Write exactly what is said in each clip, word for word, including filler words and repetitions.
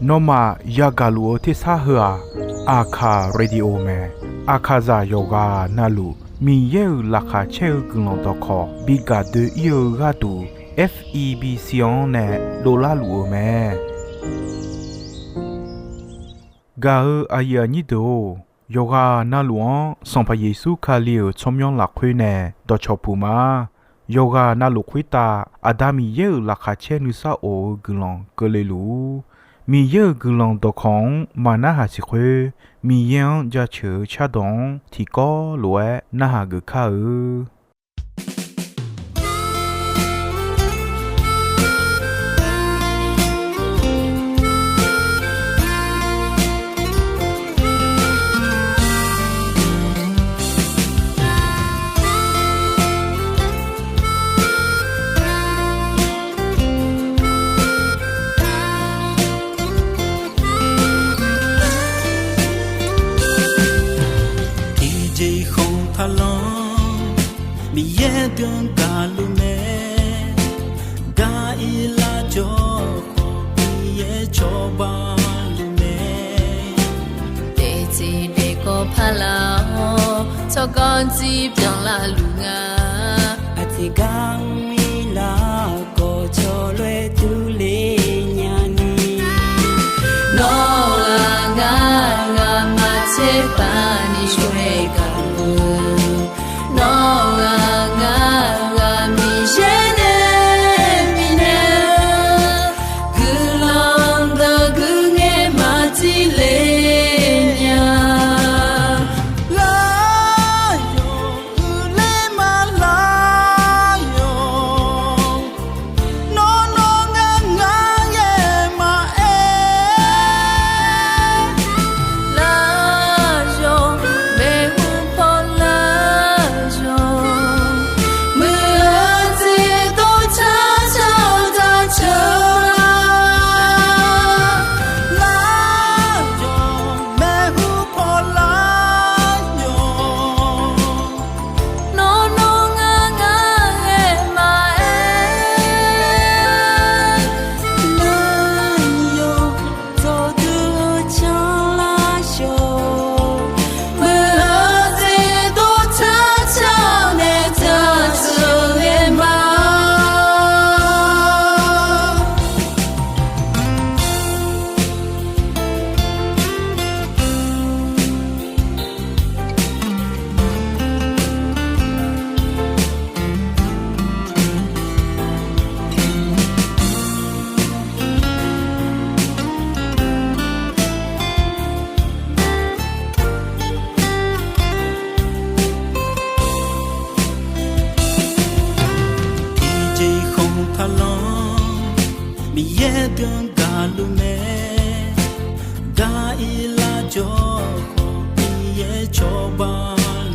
Nawmaf yagaq luf-eu tersar heu-aq, Aqkaq Radio mae. Aqkaqzaq yawqghaq navluf Miqyaer-euq laqkhaq caer-eu guiqlanq dawqkawq bi gaq doe-ir-eu gharduq, F E B C-anr nae dovlar luf-euq mae. Gaq-eu aqyuif aqnyir deuq-or, yawqghaq navluf-anr Sanqpaq Yeqsur Kali-euq tsawrmyanr lafkhoer nae dawqcawq puq ma. Yawqghaq navluf khoertav Aqda Miqyaer-euq laqkhaq caer nuisar of-eu guiqlanq keuvle luf-ur. Miqyaer-euq guiqlanq dawqkawq-anr maqnarhaq siq khoer, Miqyaer-anr jaceuq-eu cardawq-anr tiqkawv lof-aer narhaq geuf kar-eu. Tiqjeq khanq taqlanr Miqyaer byan gaqluf mae. Gar-ir lar jawr khawf Miqyaer cawba luf mae. Daefteq daefkawv paqlaq-awr tsawrganr dzir byanlar luf nga. Aqtiqgar mrlar khawf cawloer durler nyani. Nawr-aq ngar ngamaf tserpav ni shawr-aer gaq-eu. Nawr-aq ngar ghaq Miqyaer nae bifnaeq-eu guiqlanq dawq guiqngaer maqtile nya. Lar yawq uiqler ma lar yawq. Nawr nawr ngar ngar ghae maqaer. Lar yawq maeqhu paw lar yawq. Muiq-eu jeq dov car car-awr daceuq lar. Lar yawq maeqhu paw lar yawq. Nawr nawr ngar ngar ghae maqaer. Lar yawq dawqdui-eu canlar yawq. Muiq-eu jeq dov car car-awr nae daceuq ghae ma. Tiqjeq khanq taqlanr Miqyaer byan gaqluf mae. Gar-ir lar jawr khawf Miqyaer cawba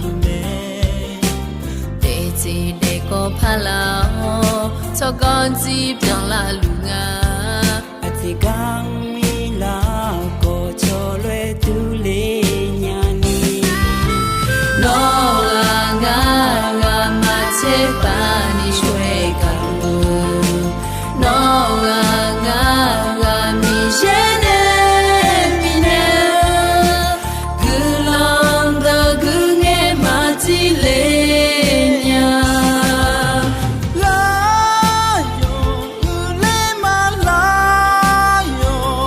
luf mae. Daefteq daefkawv paqlaq-awr tsawrganr dzir byanlar luf nga. Aqtiqgar mrlar khawf cawloer durler nyani. Nawr-aq ngar ngamaf tserpav ni shawr-aer gaq-eu. Nawr-aq ngar ghaq Miqyaer nae bifnaeq-eu guiqlanq dawq guiqngaer maqtile nya. Lar yawq uiqler ma lar yawq.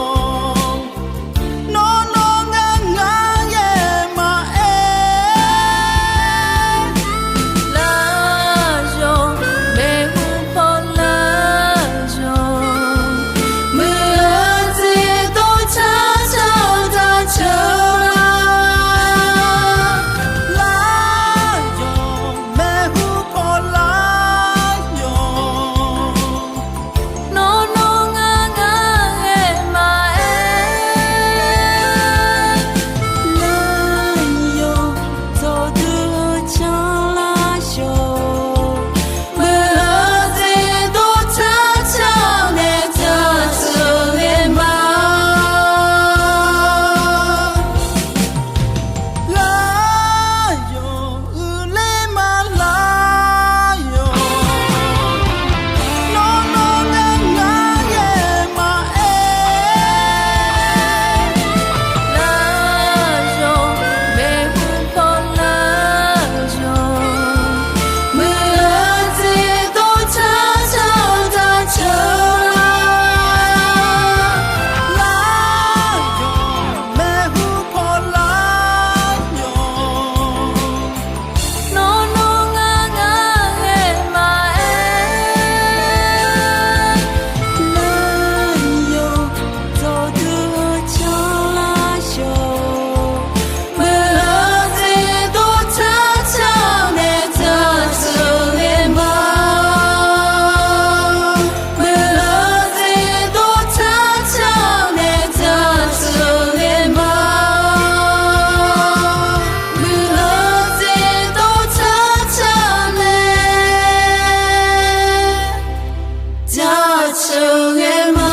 ghae ma.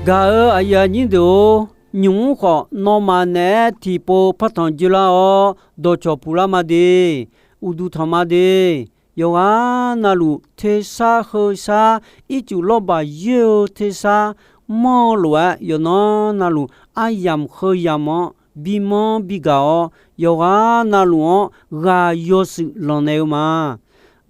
Gaq-euq aqyuif aqnyir deuq-or, nymq-mr khawf nawmaf naeq-aer tiqpov partanq dzoerlar-awr, dawqcawq puqlar ma de, uqduq tanq ma de. Yawqghaq navluf tersar heusar, ircuf lawrbaq yoer-eu tersar manr-eu lof-aer, yawqnan navluf aryamq heuyamq-anr bimanr bigaq-awr, yawqghaq navluf-anr ghaq yawshuif lanqnaeq-eu ma.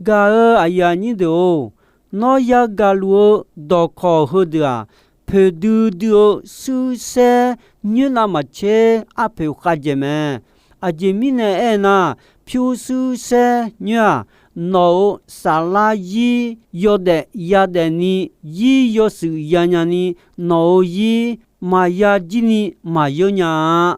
Gaq-euq aqyuif aqnyir deuq-or, nawr yagaq luf-eu dawqkawq heudeuq-aq, poeqdui dui-eu shuir saer nyoer navmaqtser arpoeq khavdzaeq mae. Aqjeq mirnae aernar, pyurshuir saer nyoer-aq, nawq-euq saflar zir yawdaef yadaef ni, zir yawshuif yanya ni, nawq-euq zir maqya jir ni maqyeur nya-a.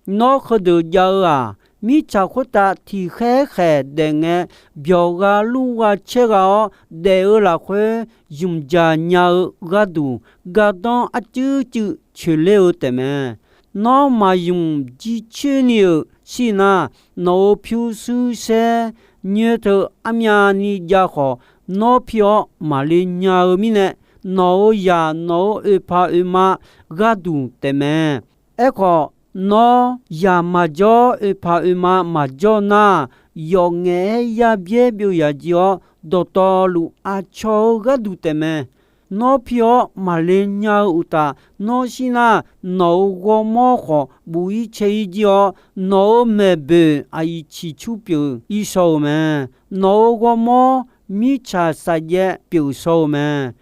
Nawr heudeuq jav-eu-aq, mirtsaq khoertav tiqkhaer khaeq daef ngae, byawq gha lur gha caer gha-awr daef-eu lafkhoer, zmqdzaq nya-eu gharduq gardanr arcuiv cuiv coeqler-eu taefmae. Nawr maqzmq jircoer ni-euq shir nar, nawq-euq pyurshuir saer nyoer teu armyavni jav khawf, nawr pi-awr maqle nya-eu mirnae, nawq-euq zaq nawq-euq oeqpaq oeqma gharduq taefmae. Aerkhawf, nawr zaq maqjawr oeqpaq oeqma maqjawr nar, yawf ngaef-aer yabyaer byov yaq jir-awr, dawqtawvluf aqcawq-eu gharduq taefmae. Nawr pi-awr maqle nya-eu uqtaf, nawr shir nar, nawq-euq ghawrmawr khawf buf-ir cae-ir jir-awr, nawq-euq maeqboeq aqyuif ciqcur pyeuf-ir shaw-eu mae. Nawq-euq ghawrmawr mirtsaq saqjaev pyeuf shaw-eu mae.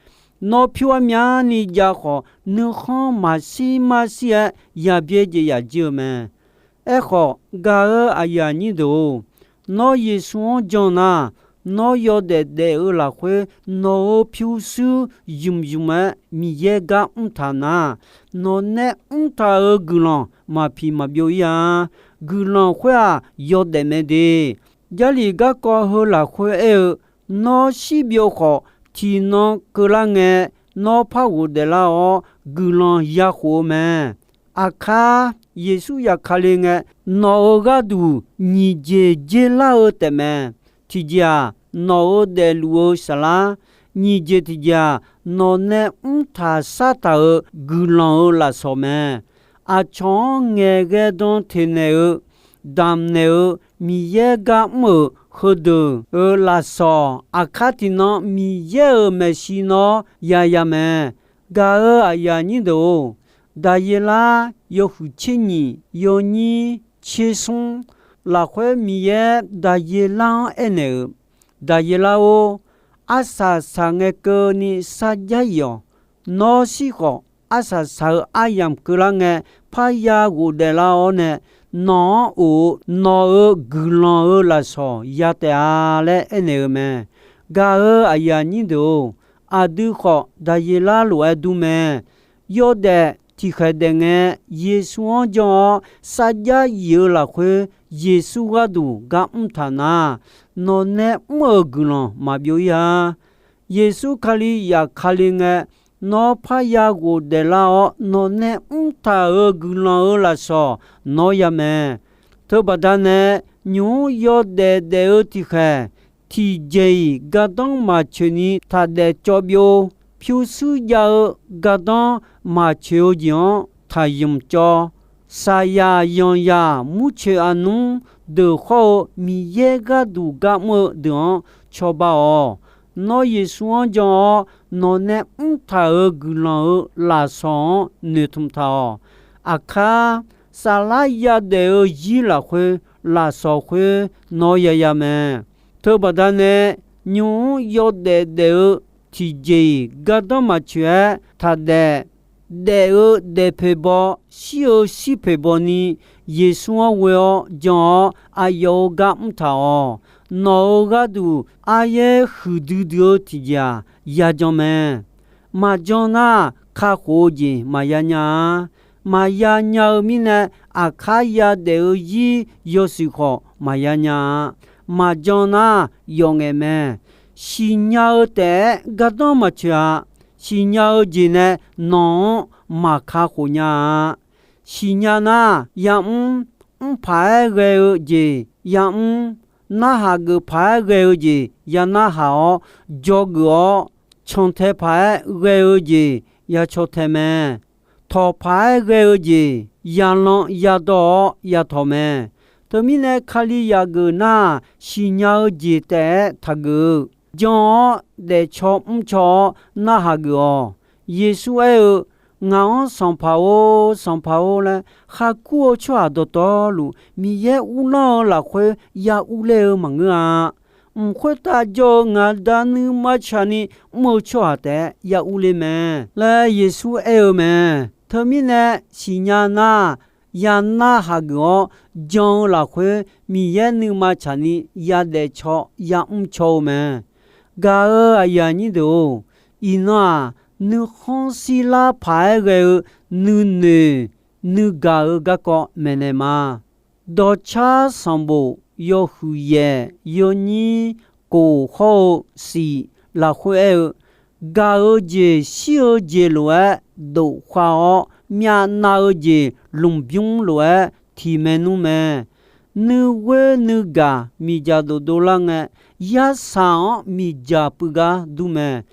Nawr pyur armyavni jav khawf, nuikhanr maqshir marshir-aer yabyaer jaev yaq jir-eu mae. Aerkhawf, gaq-euq aqyuif aqnyir deuq-or, nawr Yeqsur-anr jan nar, nawr yawdaef daef-eu lafkhoer nawq-euq pyurshuir zmqzmq-aer Miqyaer gar mr taq nar, nawqnae mr taq-euq guiqlanq maqpiq maqbyov-ir-a. Guiqlanq khoer-aq, yawdaef mae de. Jarlif garkawv heu lafkhoer aer-eu, nawr shirbyov khawf, tiqnan keuvlar ngae, nawr par ghofdaef lar-awr, guiqlanq yakhof-eu mae. Aqkar Yeqsur yaf Kali ngae, nawq-euq gharduq nyiq jeq dzer lar-eu taefmae. Tiqjeq-aq, nawq-euq daefluf-eu saflar, nyiq jeq tiqjeq-aq, nawqnae mr taq shar taq-euq guiqlanq-euq lafsawq mae. Aqcawq-anr ngaeqghae dan teq naeq-eu, damq naeq-eu, Miqyaer gar mr-euq heudeuq-euq lafsawq, aqkar tiqnan Miqyaer-euq maeqshi nawr yaya mae. Gaq-euq aqyuif aqnyir deuq-or, Daqyeqlar yawhuiq tser nyiq yawnyir tser smr lafkhoer Miqyaer Daqyeqlar-anr aernaeq-euq, Daqyeqlar-or, arsaq saq ngae keuvni sarjax yif-awq. Nawr shir khawf, arsaq saq-eu aryamq keuvlar ngae, parya ghofdaef lar-awr nae, nawq-anr of-eu nawq-euq guiqlanq-euq lafsawq ya taef-a laer aernaeq-eu mae. Gaq-euq aqyuif aqnyir deuq-or, aqdui khawf Daqyeqlar lof-aer dur mae. Yawdaef tiqkhaeq daef ngae, Yeqsur-anr jan-awr sarjax yif-eu lafkhoer, Yeqsur gharduq gar mr taq nar, nawqnae mr-euq guiqlanq maqbyov-ir-a. Yeqsur Kali yaf Kali ngae, nawr parya ghofdaef lar-awr, nawqnae mr taq-euq guiqlanq-euq lafsawq nawr ya mae. Teubaqda nae, nymq-mr yawdaef daef-eu tiqkhaeq, tiqjeq-iq gardanr maqcoeq ni taqdaef cawv byov. Pyurshuir jav-eu gardanr maqcoeq-eu jeq-anr taqymq cawv. Saqyaq yanqzaq murcoeq aqnmr deuq hawr-eu Miqyaer gharduq gar mr-eu deuq-anr cawba-awq. Nawr Yeqsur-anr jan-awr, nawqnae mr taq-euq guiqlanq-euq lafsawq-anr noeqtmq taq-awq. Aqkar, saflar yadaef-eu zir lafkhoer lafsawq khoer nawr yaya mae. Teubaqda nae, nymq-mr yawdaef daef-eu tiqjeq-iq gardanr maqcoeq-aer taqdaef, daef-eu daef poeq baw, shir-eu shir poeq baw ni, Yeqsur-anr ghoe-awr jan-awr aqyawf-euq gar mr taq-awq. Nawq-euq gharduq aryaer huiqdui dui-eu tiqjeq-aq, yajan mae. Maqjan nar, kakhof-eu jeq maqya nya-a. Maqya nya-eu mirnae, aqkar yadaef-eu zir yawshuif khawf maqya nya-a. Maqjan nar, yawf ngaef mae. Siqnya-eu taef-aer gardanr maqcoeq-a. Siqnya-eu jeq nae nawq-anr maqka khof nya-a. Siqnya nar, yamr, mr paq-aer ghae-eu jeq yamr, narhaq geuf paq-aer ghae-eu jeq yanarhaq-awr dzawgeuf-awr, cantae paq-aer ghae-eu jeq yacaw tae mae. Tawq paq-aer ghae-eu jeq yalan yadawr-awr yatawq mae. Teumirnae Kalizaq geuf nar, siqnya-eu jeq taef-aer taqgeuf-eu, jan-awr daefcaw mrcaw-awr narhaq geuf-awq. Yeqsur aer-eu, Ngaq-anr Sanqpaq-or, Sanqpaq-or laer kharkur-eu tsawrhaq dawqtawvluf, Miqyaer uvlanr-eu lafkhoer ya urler-eu maqngeur-a. Mq khoertav jawr-eu ngaq Da nuima tsaqni mr-eu tsawrhaq taef-aer ya urler mae laer Yeqsur aer-eu mae. Teumirnae siqnya nar, yanarhaq geuf-awr jan-eu lafkhoer Miqyaer nuima tsaqni yadaef caw yamr caw-eu mae. Gaq-euq aqyuif aqnyir deuq-or, iqnan-aq, nuikhanr shirlar paq-aer ghae-eu nuinoeq nuigaq-eu garkawv maeqnaeq ma. Dawqcar sanqbof yawhuiq yaeq yawnyir kof hawr-eu siq lafkhoer aer-eu, gaq-eu jeq shir-eu jeq lof-aer dof khav-awr, myavnav-eu jeq lmqbymr lof-aer tiq maernmr mae. Nuighoer nuigaq miqdzaq dofdov lar ngae, yarsaq-anr miqdzaq puiv gar dur mae.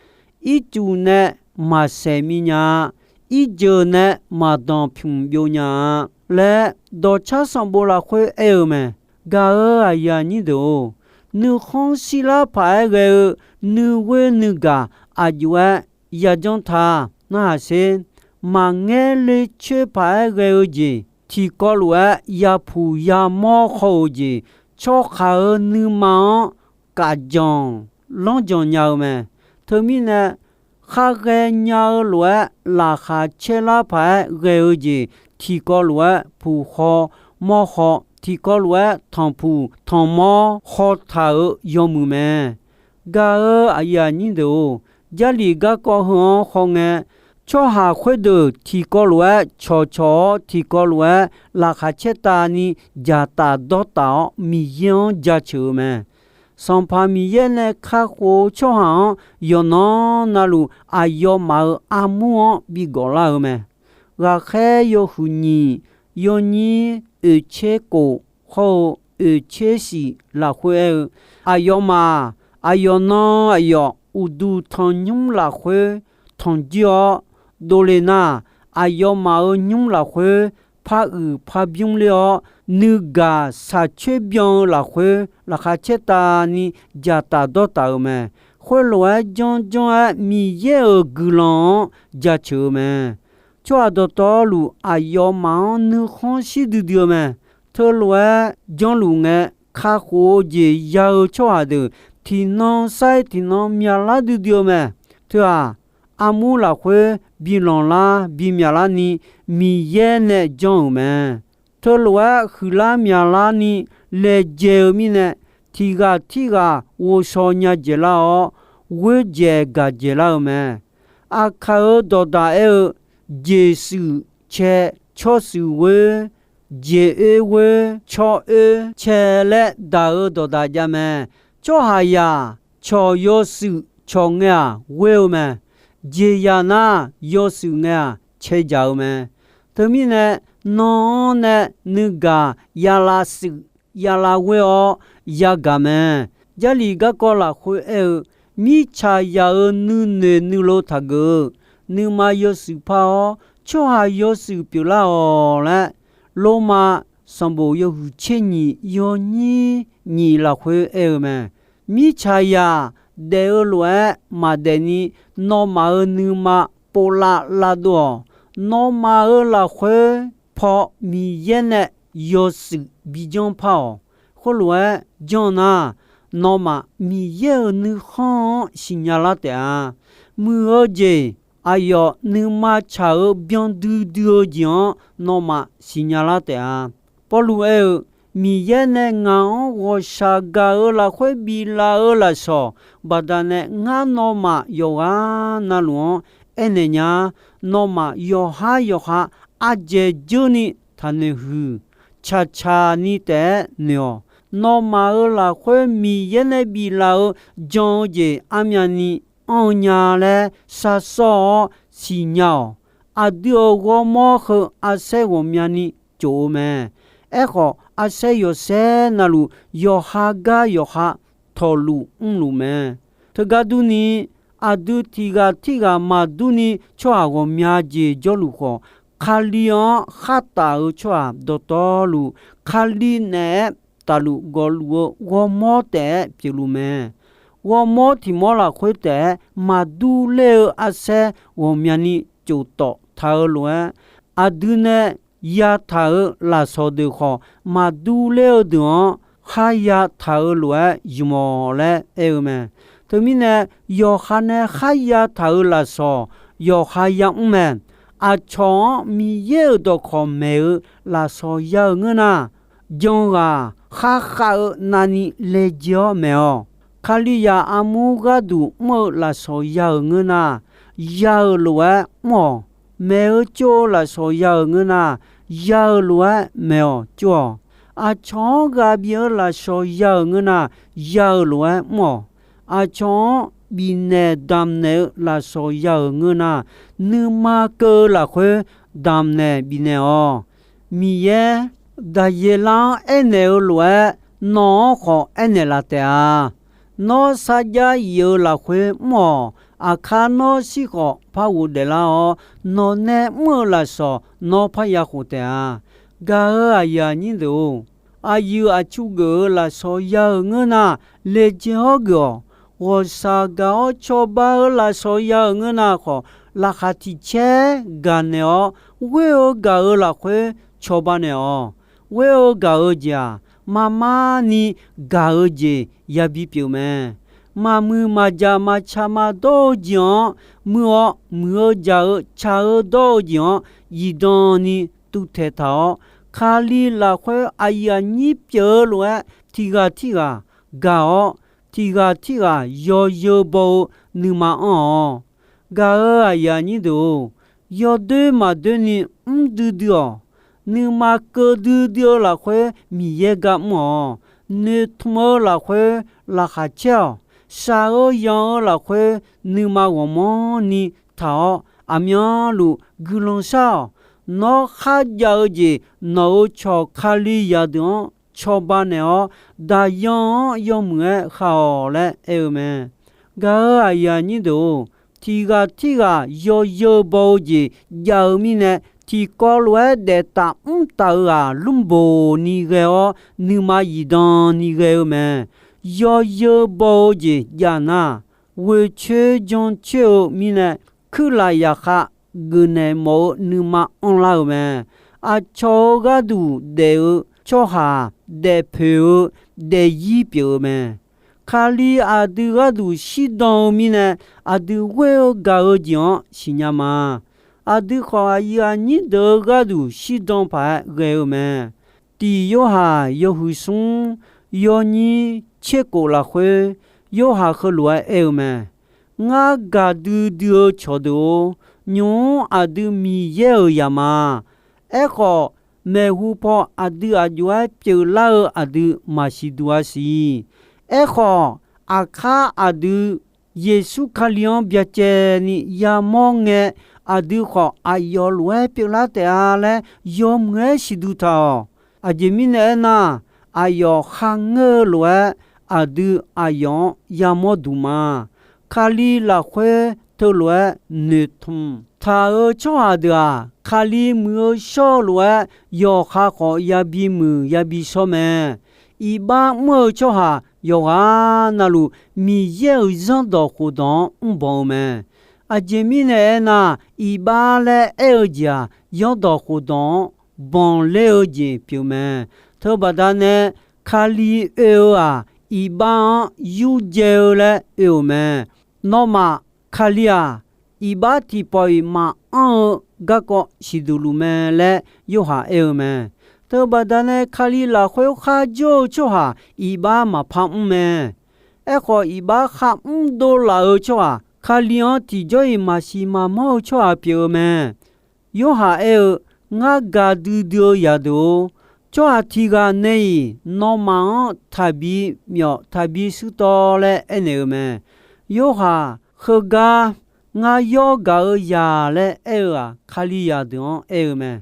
Ircuf nae maqsaeq mi nya-a. Irjeuq nae maqdanq pymq byov nya-a laer, dawqcar sanqbof lafkhoer aer-eu mae. Gaq-euq aqyuif aqnyir deuq-or, nuikhanr shirlar paq-aer ghae-eu nuighoer nuigaq aqjox-aer yajanr ta. Narhaq sher, maqngaer le coer paq-aer ghae-eu jeq tiqkawv lof-aer yapuq yamawr haw-euq jeq, tsawrhaq-euq nuima-anr kafjanq lanrjanq nya-eu mae. Teumirnae, khar ghaenya-eu lof-aer laqkhaq caer lar paq-aer ghae-eu jeq tiqkawv lof-aer puq haw mawr haw, tiqkawv lof-aer tanqpuq tanqmawr haw taq-euq yawmuiq mae. Gaq-euq aqyuif aqnyir deuq-or, Jarlif garkawv heu-anr hawngae, tsawrhaq khoerdeuq tiqkawv lof-aer cawqcawq-awr, tiqkawv lof-aer laqkhaq caertavni dzaqtaf dawrtaf-awr, Miqyaer-anr jaceuq-eu mae. Sanqpaq Miqyaer nae kakhof-eu tsawrhaq-anr yawqnan navluf aqyawfmaf-euq armur-anr bi gawflar-eu mae. Ghaqkhaer yawhuiq nyiq yawnyir oeqtser kof hawr-eu oeqtser siq lafkhoer aer-eu, aqyawfmaf-aq, aqyawfnan aqyawf uqduq tanqnymr lafkhoer tanqjir-awr dovle nar, aqyawfmaf-euq nymr lafkhoer par uiq par bymr ler-awr, nuigaq shaqcoer byan-eu lafkhoer laqkhaq caertavni dzaqtaf dawrtaf-euq mae. Khoerlof-aer janrjanr-aer Miqyaer-euq guiqlanq-anr jaceuq-eu mae. Tsawrhaq dawqtawvluf aqyawfmaf-anr nuikhanr shir duidui-eu mae. Teulof-aer janrluf ngae, kakhof-eu jeq ya-eu tsawrhaq deuq tiqnan sair tiqnan myaqlar duidui-eu mae. Teu-aq, armur lafkhoer bilanq lar bimyaq larni Miqyaer nae janr-euq mae. Teulof-aer huiqlar myaqlarni laejae-eu mirnae, tiqghaq tirghaq ghovshaw nya dzaeqlar-awr, ghoerdzaeq gaq dzaeqlar-eu mae. Aqkaq-euq dawqdaq aer-eu, jeqshuif cae, cawrshuif ghoer, jeq oer ghoer, cawr oer cae laer daq-euq dawqdaq jav mae. Tsawrhaqzaq cawq yawshuif cawq ngae-aq ghoer-eu mae. Jeqzaq nar yawshuif ngae-aq cae dzaq-eu mae. Teumirnae, nan-anr nae nuigaq yalav shuif yalav ghoer-awr yagaq mae. Jarlif garkawv lafkhoer aer-eu, mirtsaqzaq-euq nuinoeq nuilov taqgeuf-eu, nuima yawshuif par-awr tsawrhaq yawshuif pyeuflar-awq laer, Lormav sanqbof yawhuiq tser nyiq yawnyir nyiq lafkhoer aer-eu mae. Mirtsaqzaq daef-eu lof-aer maqdaef ni, nawmaf-euq nuima povlav lavdov-awq. Nawmaf-euq lafkhoer paw Miqyaer nae yawshuif bijanr par-awq. Khoerlof-aer janr nar, nawmaf Miqyaer-euq nuikhanr-anr siqnya lar taef-a. Muiq-eu jeq aqyawf nuima tsaq-eu byan duidui-eu jeq-anr nawmaf siqnya lar taef-a. Pawrluv aer-eu, Miqyaer nae ngaq-anr ghawqshaq gaq-eu lafkhoer biflaf-eu lafsawq baqdanae, ngar nawmaf yawqghaq navluf-anr aernaeq nya. Nawmaf yawqhar yawqha ardzaeq dzeur ni taqnoeq huiq, tsaqtsaq ni taef-aer noeq-awq. Nawmaf-euq lafkhoer Miqyaer nae biflaf-eu jan-eu jeq armyavni anr-eu nya laer sharsawr-awr siqnya-awq. aqdui-euq ghawrmawr heu arsaer ghawqmyani tsof-eu mae. Aerkhawf, arsaer yawqsaer navluf yawqha gar yawqha tawqluf mrluf mae. Teugar durni, aqdui tiq ghaq tirghaq maqdurni tsawrhaq ghawqmya jeq jawrluf khawf, Kali-anr khartaf-eu tsawrhaq dawqtawvluf, Kali naeq-aer tafluf gawvluf-eu ghawrmawr taef-aer pyeufluf mae. Ghawrmawr tiq mawr lafkhoer taef-aer maqdur ler-eu arsaer ghawqmyani tsof tawf taq-eu lof-aer, aqdui nae yataq-euq lafsawq deuq khawf, maqdur ler-eu deuq-anr kharya taq-eu lof-aer ymq-awq laer aer-eu mae. Teumirnae, yawqha nae kharya taq-euq lafsawq yawqha yamr mae. Aqcawq-anr Miqyaer-euq dawqkawq maeq-eu lafsawq ya-euq ngeur nar, janghaq kharkhav-eu navni laejae-awr maeq-awq. Kalizaq armur gharduq mr-eu lafsawq ya-euq ngeur nar, ya-euq lof-aer mr-awq. Maeq-eu tsov-eu lafsawq ya-euq ngeur nar, ya-euq lof-aer maeq-awq tsov-awq. Aqcawq-anr ghaq bif-eu lafsawq ya-euq ngeur nar, ya-euq lof-aer mr-awq. Aqcawq-anr bifnaeq damqnaeq-eu lafsawq ya-euq ngeur nar, nuima keuv-eu lafkhoer damqnaeq bifnaeq-awq. Miqyaer, Daqyeqlar-anr aernaeq-eu lof-aer, nawq-anr khawf aernaeq laf taef-a. Nawr sarjax yif-eu lafkhoer mr-awq. Aqkar nawr shir khawf par ghofdaef lar-awr, nawq nae mr-eu lafsawq nawr parya khof taef-a. Gaq-euq aqyuif aqnyir deuq-or, aqyuif aqtsu geuf-eu lafsawq ya-euq ngeur nar, laejae-awr geuf-awq. Ghawqshaq gaq-awr cawba-eu lafsawq ya-euq ngeur nar khawf, laqkhaq tiq caer gaqnaeq-awr, ghoer-eu gaq-euq lafkhoer cawba naeq-awq. Ghoer-eu gaq-eu jeq-aq, marmar ni gaq-eu jeq yabi pyeuf mae. Maqmuiq maqjaq maqtsaq maqdawr-eu jeq-anr muiq-awr, muiq-eu jaq-eu tsaq-eu dawr-eu jeq-anr zifdan ni tuvtaeq taq-awr, Kali lafkhoer aqyuif aqnyir pyeuf-eu lof-aer, tiq ghaq tirghaq gaq-awr, tiq ghaq tirghaq yawzeu baw-eu nuima anr-awq. Gaq-euq aqyuif aqnyir deuq-or, yawdoer maqdoer ni mr duidui-awq. Nuima keuv duidui-eu lafkhoer Miqyaer gar mr-awq. Noeqtmq-eu lafkhoer laqkhaq caer-awq. Shaq-eu yanq-eu lafkhoer nuima ghawqmanrni taq-awr, aqmyanluf guiqlanq shar-awq. Nawr kharjav-eu jeq nawq-euq cawq Kalizaq deuq-anr cawba naeq-awr, daqyan-anr yawmuiq-aer khav-awq laer aer-eu mae. Gaq-euq aqyuif aqnyir deuq-or, tiq ghaq tirghaq yawzeu baw-eu jeq jav-eu mirnae, tiqkawv lof-aer daef taf mr taf-eu ghaq lmrboq ni ghae-awr, nuima zifdan ni ghae-eu mae. Yawzeu baw-eu jeq jav nar, ghoeqcoer jancoer-eu mirnae, kuirlaf zaqkhav geufnaeq mawf-eu nuima anrlar-euq mae. Aqcawq-euq gharduq daef-eu tsawrhaq daefpoeq-eu daefzir pyeuf-eu mae. Kali aqdui gharduq shirdan-eu mirnae, aqdui ghoer-eu gaq-eu jeq-anr siqnya ma. Aqdui khawf, aqyuif aqnyir deuq-eu gharduq shirdan paq-aer ghae-eu mae. Tiq Yorhaq yawhuiq smr yawnyir tserkhof lafkhoer, Yorhaq heulof-aer aer-eu mae. Ngar gaqdui dui-eu cawqdeuq-or, nymq-mr aqdui Miqyaer-euq zaq ma. Aerkhawf, maeqhu paw aqdui aq jov-aer pyeuflar-eu aqdui maqsiq duq-a siq. Aerkhawf, aqkar aqdui Yeqsur Kali-anr byacaevni yamawr ngae, aqdui khawf aqyawf lof-aer pyeuflar taef-a laer yawmuiq-aer siqduq taq-awq. Aqjeq mirnae aernar, aqyawf kharngeur-eu lof-aer aqdui aqyawf-anr yamawr duq ma. Kali lafkhoer teulof-aer noeqtmq taq-euq tsawrhaq deuq-aq, Kali muiq-eu shawr-eu lof-aer yawqha khawf yabi muiq yabi shawr mae. Iqbax mr-eu tsawrhaq yawqghaq navluf Miqyaer-euq zanrdawq khofdawq-anr mrbanq-eu mae. Aqjeq mirnae aernar, iqbax laer aer-eu jeq-aq, zanrdawq khofdawq-anr banqler-eu jeq pyeuf mae. Teubaqda nae, Kali oe-eu-aq, iqbax-anr yurdzae-eu laer oe-euq mae. Nawmaf, Kali-aq, iqbax tiqpawf-iq maqanr-eu garkawv siqduq luf mae laer Yorhaq aer-eu mae. Teubaqda nae, Kali lafkhoer kharjawr-eu tsawrhaq iqbax maqpar mr mae. Aerkhawf, iqbax kharmr dovlaf-eu tsawrhaq, Kali-anr tiqjawr-iq maqsiq maqmanr-eu tsawrhaq pyeuf-eu mae. Yorhaq aer-eu, Ngar gaqdui dui-eu zaqdeuq-or, tsawrhaq tiq ghaq nae-iq nawmaf-anr taqbi myawf taqbi shuirtawv laer aernaeq-eu mae. Yorhaq heugar Ngar yawr gaq-eu yaq laer aer-eu-aq, Kalizaq deuq-anr aer-eu mae.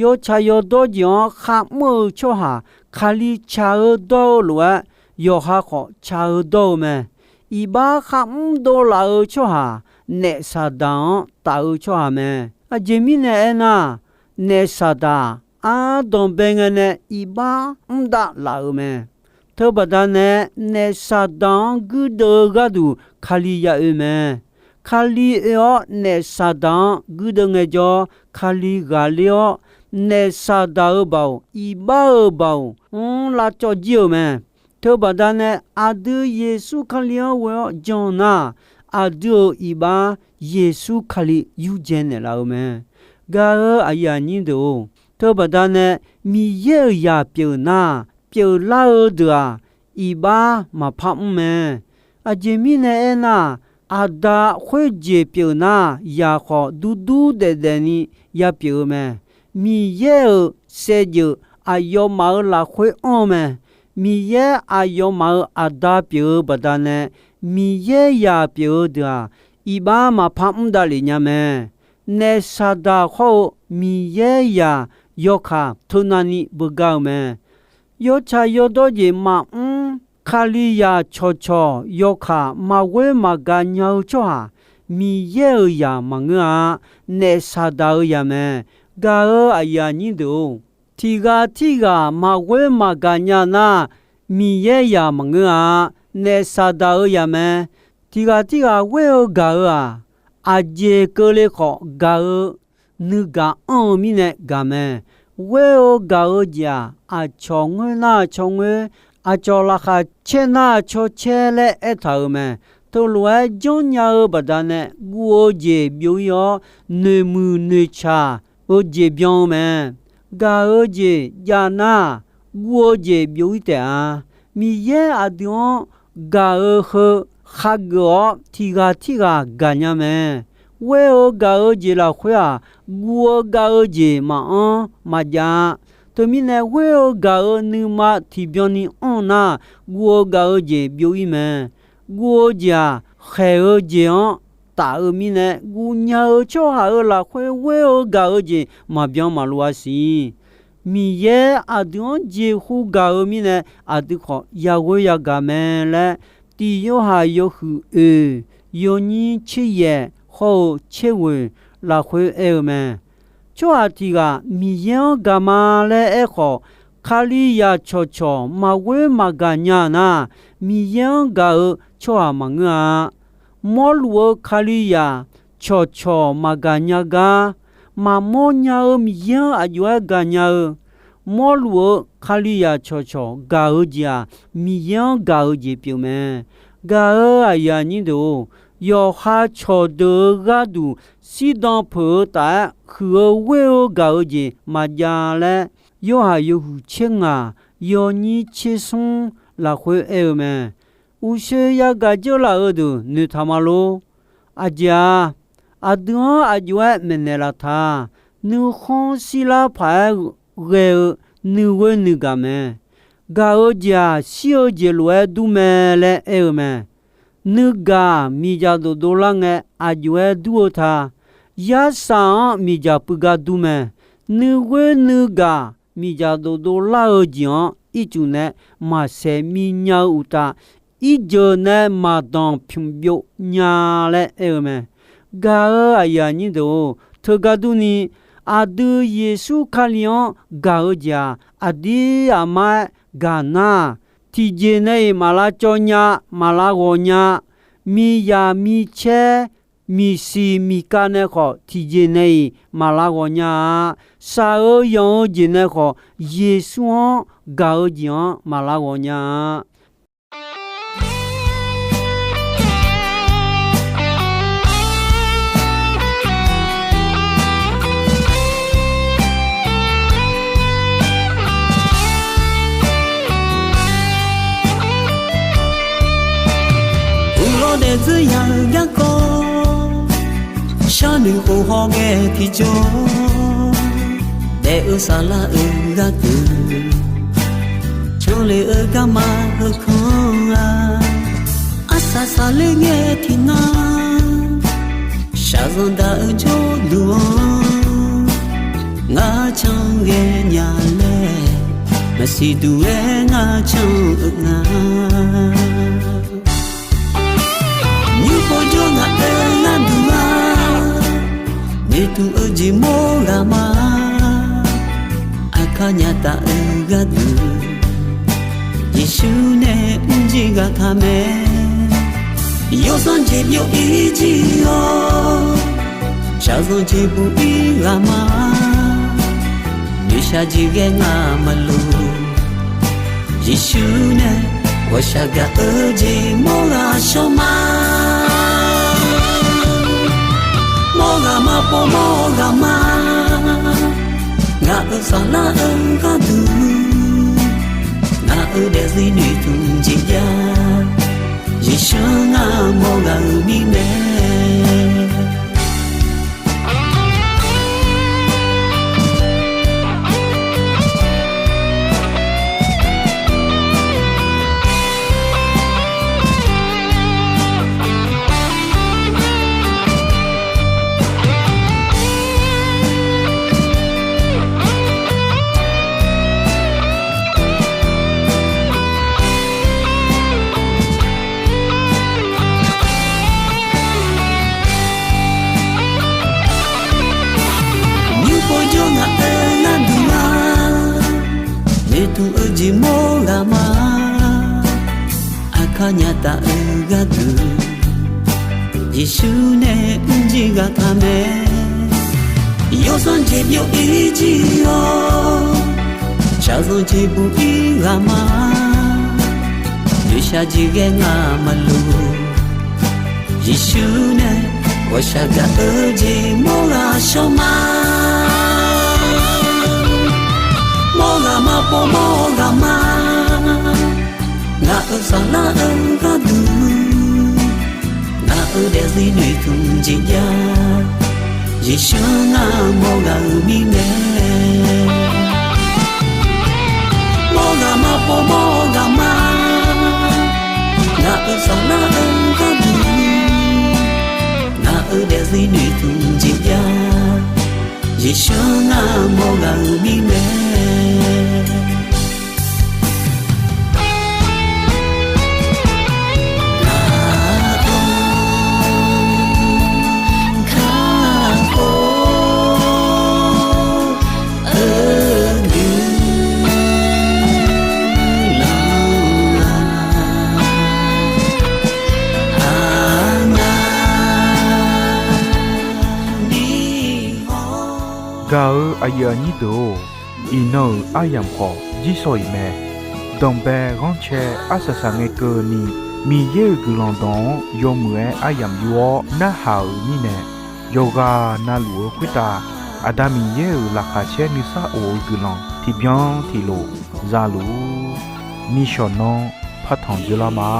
Yawtsaq yawdawr jeq-anr kharmr-eu tsawrhaq, Kali tsaq-eu dawr-eu lof-aer yawqha khawf tsaq-eu dawr-eu mae. Iqbax kharmr dovlaf-eu tsawrhaq, naef Saqdaq-anr taf-eu tsawrhaq mae. Aqjeq mirnae aernar, naef Saqdaq ardanqbae ngae nae iqbax mr davlaf-euq mae. Teubaqda nae, naef Saqdaq-anr guirdeuv-eu gharduq Kali ya oe mae. Kali oe-awr naef Saqdaq-anr guirdeuv ngaejawr, Kali ghaqler-awr, naef Saqdaq-euq baoq, iqbax-euq baoq mr lavcawv jir-euq mae. Teubaqda nae, aqdui Yeqsur Kali-anr ghoe-awr jan nar, aqdui-euq iqbax Yeqsur Kali yurdzae naeqlaf-eu mae. Gaq-eu aqyuif aqnyir deuq-or, teubaqda nae Miqyaer-euq zaq pyeuf nar, pyeuflar-eu deuq-aq, iqbax maqpar mr mae. Aqjeq mirnae aernar, Aqda khoerjeq pyeuf nar, zaq khawf durdur daefdaef ni ya pyeuf-eu mae. Miqyaer-euq saevdzeuf aqyawfmaf-euq lafkhoer anr-eu mae. Miqyaer aqyawfmaf-euq Aqda pyeuf-eu baqdanae, Miqyaer zaq pyeuf-eu deuq-aq, iqbax maqpar mr davlef nya mae. Naef Saqdaq hawr-eu Miqyaer zaq yawkaq teunavni beugar-eu mae. Yawtsaq yawdawr jeq maqmr, Kalizaq cawqcawq yawkaq maqghoer maqgaq nya-eu tsawrhaq, Miqyaer-euq zaq maqngeur-a. Naef Saqdaq-euq zaq mae. Gaq-eu aqyuif aqnyir deuq-or, tiqghaq tirghaq maqghoer maqgaq nya nar, Miqyaer zaq maqngeur-a. Naef Saqdaq-euq zaq mae. Tiqghaq tirghaq ghoer-eu gaq-eu-aq, aqjeq keuvle khawf gaq-eu nuigaq anr-eu mirnae gaq mae. Ghoer-eu gaq-eu jeq-aq, aqcawq ngoer nar caw ngoer, aqcawq laqkhaq caer nar caw caer laer aertaq-euq mae. Teulof-aer janrnya-eu baqdanae guv-eu jeq byov-ir-awr, noeqmuiq noeqcaq-eu jeq byan-eu mae. Gaq-eu jeq jav nar, guv-eu jeq byov-ir taef-a. Miqyaer aqdui-anr gaq-eu heu khageuf-awr, tiqghaq tirghaq gaqnya mae. Ghoer-eu gaq-eu jeq lafkhoer-aq, guv-eu gaq-eu jeq maqanr maqjav-a. Teumirnae, ghoer-eu gaq-eu nuima tiqbyan ni anr nar, guv-eu gaq-eu jeq byov-ir mae. Guv-eu jeq-aq, khaeq-eu jeq-anr taf-eu mirnae, guvnya-eu tsawrhaq-euq lafkhoer ghoer-eu gaq-eu jeq maqbyan maqluf-a siq. Miqyaer aqdui-anr jeqhu gaq-eu mirnae, aqdui khawf yaghoer yagaq mae laer, Tiq Yorhaq yawhuiq oeq, yawnyir tser yaef hawr-eu tser ghoeq lafkhoer aer-eu mae. Tsawrhaq tiq ghaq Miqyaer-anr gaq ma laer aerkhawf, Kalizaq cawqcawq maqghoer maqgaq nya nar, Miqyaer-anr gaq-eu tsawrhaq maqngeur-a. Mawrluf-eu Kalizaq cawqcawq maqgaq nya gar, maqmawr nya-eu Miqyaer-anr aqjox-aer gaqnya-eu, mawrluf-eu Kalizaq cawqcawq gaq-eu jeq-aq, Miqyaer-anr gaq-eu jeq pyeuf mae. Gaq-eu aqyuif aqnyir deuq-or, yawqha cawqdeuq-eu gharduq shirdan peuq-eu taf-aer huiq-eu ghoer-eu gaq-eu jeq maqjav laer, Yorhaq yawhuiq tser ngaq, yawnyir tser smr lafkhoer aer-eu mae. Uqshoe yagaq dzeurlaf-eu deuq noeqtaq ma lor. Aqjeq-aq, aqdui-anr aqjox-aer maeqnaeq laf taq. Nuikhanr shirlar paq-aer ghae-eu nuighoer nuigaq mae. Gaq-eu jeq-aq, shir-eu jeq lof-aer dur mae laer aer-eu mae. Nuigaq miqdzaq dofdov lar ngae aqjox-aer dur-eu ta. Yarsaq-anr miqdzaq puiv gar dur mae. Nuighoer nuigaq miqdzaq dofdov lar-eu jeq-anr ircuf nae maqsaeq mi nya-eu uqtaf, irjeuq nae maqdanq pymq byov nya laer aer-eu mae. Gaq-eu aqyuif aqnyir deuq-or, teugar durni, aqdui Yeqsur Kali-anr gaq-eu jeq-aq, aqdir aqmar-aer gaq nar, tiqjeq nae-iq maqlav cawv nya, maqlav ghawq nya, miqzaq micaer, miqsiq miqkav nae khawf tiqjeq nae-iq maqlav ghawq nya-a. Shaq-eu yanq-eu jeq nae khawf, Yeqsur-anr gaq-eu jeq-anr maqlav ghawq nya-a. Uqlawr daefdzeur ya-eu garkawv, sharnoeq khof hawngae tiqjawr, daef-eu saflar-euq gharduq, canlef-eu garma heukanr-a. Arsaq saqler ngae tiqnan, Shaqzanq daq-eu jawrluf-anr ngar can ghae nya laer, maqsiq duq-aer ngar can-eu nga. Nymr pov jawr ngaq-aer gharduq-a, noeqtmq-eu jeq mawr ghaq ma. Aqkar nya taf-eu gharduq, Yeqsur nae mrjir ghaq taq mae. Yawsanr jeq byov-ir jir-awr, shaqzanq jeq buq-ir ghaq ma. Noeqshaq jeq ghae ngar maqloq, Yeqsur nae ghawqshaq gaq-eu jeq mawr ghaq shawr ma. Mawr ghaq ma pov mawr ghaq ma. Ngaq-euq saflar-eu gharduq, ngaq-euq daefzir noeqtmq jeq jav. Yeqsur ngar mawr ghaq-eu mirnae. Nymr pov jawr ngaq-aer gharduq-a, noeqtmq-eu jeq mawr ghaq ma. Aqkar nya taf-eu gharduq, Yeqsur nae mrjir ghaq taq mae. Yawsanr jeq byov-ir jir-awr, shaqzanq jeq buq-ir ghaq ma. Noeqshaq jeq ghae ngar maqloq, Yeqsur nae ghawqshaq gaq-eu jeq mawr ghaq shawr ma. Mawr ghaq ma pov mawr ghaq ma. Ngaq-euq saflar-eu gharduq, ngaq-euq daefzir noeqtmq jeq jav. Yeqsur ngar mawr ghaq-eu mirnae. Mawr ghaq ma pov mawr ghaq ma. Ngaq-euq saflar-eu gharduq, ngaq-euq daefzir noeqtmq jeq jav. Yeqsur ngar mawr ghaq-eu mirnae. Gaq-eu aqyuif aqnyir deuq-or, iqnan-euq aryamq khawf jirsawq iq mae. Danqbae ghanrcae arsaq saq ngae keuvni, Miqyaer-euq guiqlanq dawq-anr yawmuiq-aer aryamq yur-awr narhaq-euq mirnae, yawqghaq na luf-eu khoertav Aqda Miqyaer-euq laqkhaq caer nuisar of-eu guiqlanq tiqbyan tiqlof za luf-ur. Nishawq nanr partanq dzeurlar ma.